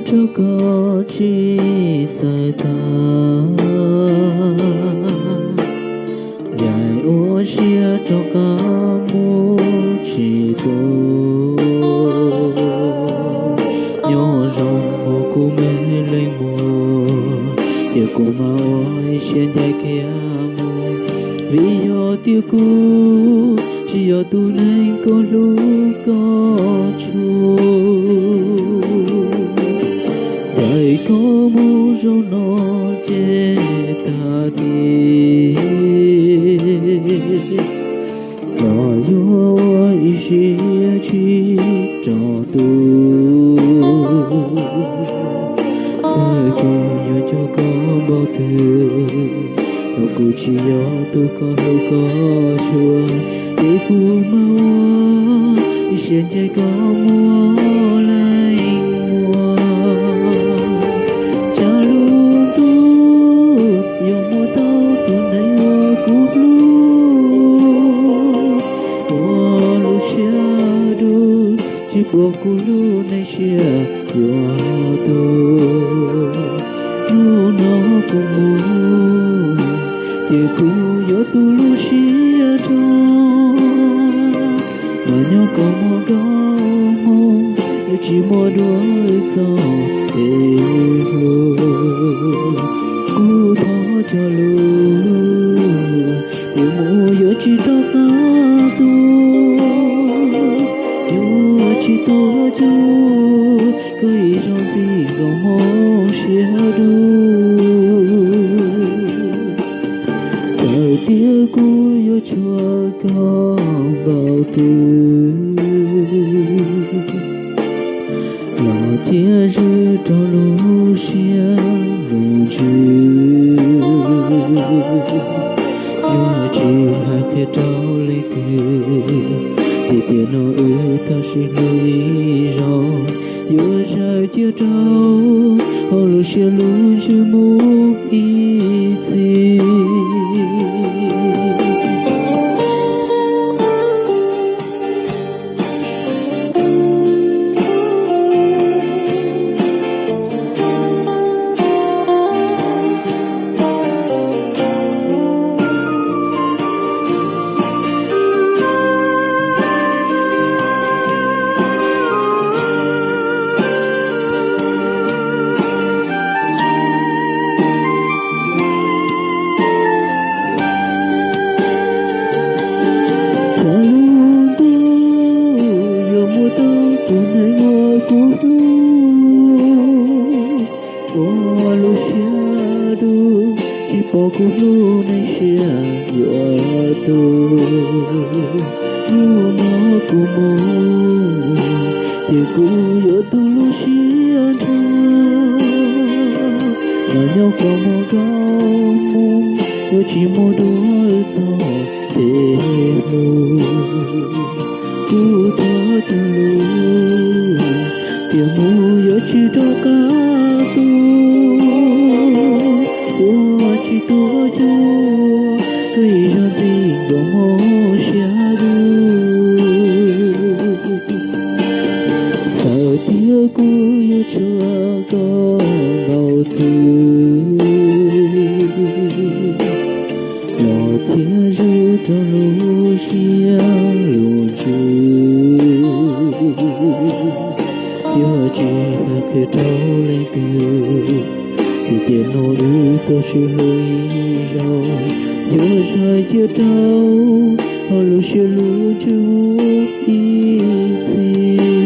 Tso koj tsis txawj tag, ncaim ua siab rov qab mus tsis tu. Nyob zoo mus kuv me leej muam, ces kuv mam ua ib siab ncaim kiag mus, vim yog tias kuv tsis yog tus neeg koj hlub koj tshua. Ncaim koj mus zaum no ces tag kis los yuav ua ib siab tsis rov tu. Txawm kuv yuav coj koj npaum twg los kuv tsis yog tus koj hlub koj tshua, ces kuv mam ua ib siab ncaim koj mus leej muam. Tsam lub ntuj yuav muab tau tus neeg uas kuv hlub, ua lub siab dub tsis pom kuv lub neej siab yuav tuag. Hnub no kuv mus, ces kuv yuav tu lub siab rau, mas nyob koj mus nkauj mus, yuav tsis muaj dua txoj kev hlub. Kuv thov cog lus, tias mus yuav tsis rov qab tuaj, yuav tsis tuaj cuag koj ib zaug ntxim nkaus hmoov siab dub. Txawm tias kuv yuav tshua koj npaum twg, los cia zog rau lub siab lub ntsws. Yuav tsis hais qhia rau leej twg, tias tiam no wb tau sib hlub ib zaug. Yuav zam cia rau hauv lub siab lub ntsws mus ib txhis. Tsam lub ntuj yuav muab tau tus neeg uas kuv hlub, ua lub siab dub tsis pom kuv lub neej siab yuav tuag. Hnub no kuv mus, ces kuv yuav tu lub siab nrho, mas nyob koj mus nkauj mus, yuav tsis muaj dua txoj kev hlub. Kuv thov cog lus, tias mus yuav tsis rov qab tuaj, yuav tsis tuaj cuag koj ib zaug ntxim nkaus hmoov siab dub. Txawm tias kuv yuav tshua koj npaum twg, los cia zog rau lub siab lub ntsws. Yuav tsis hais qhia rau leej twg, tias tiam no wb tau sib hlub ib zaug. Yuav zam cia rau hauv lub siab lub ntsws mus ib txhis.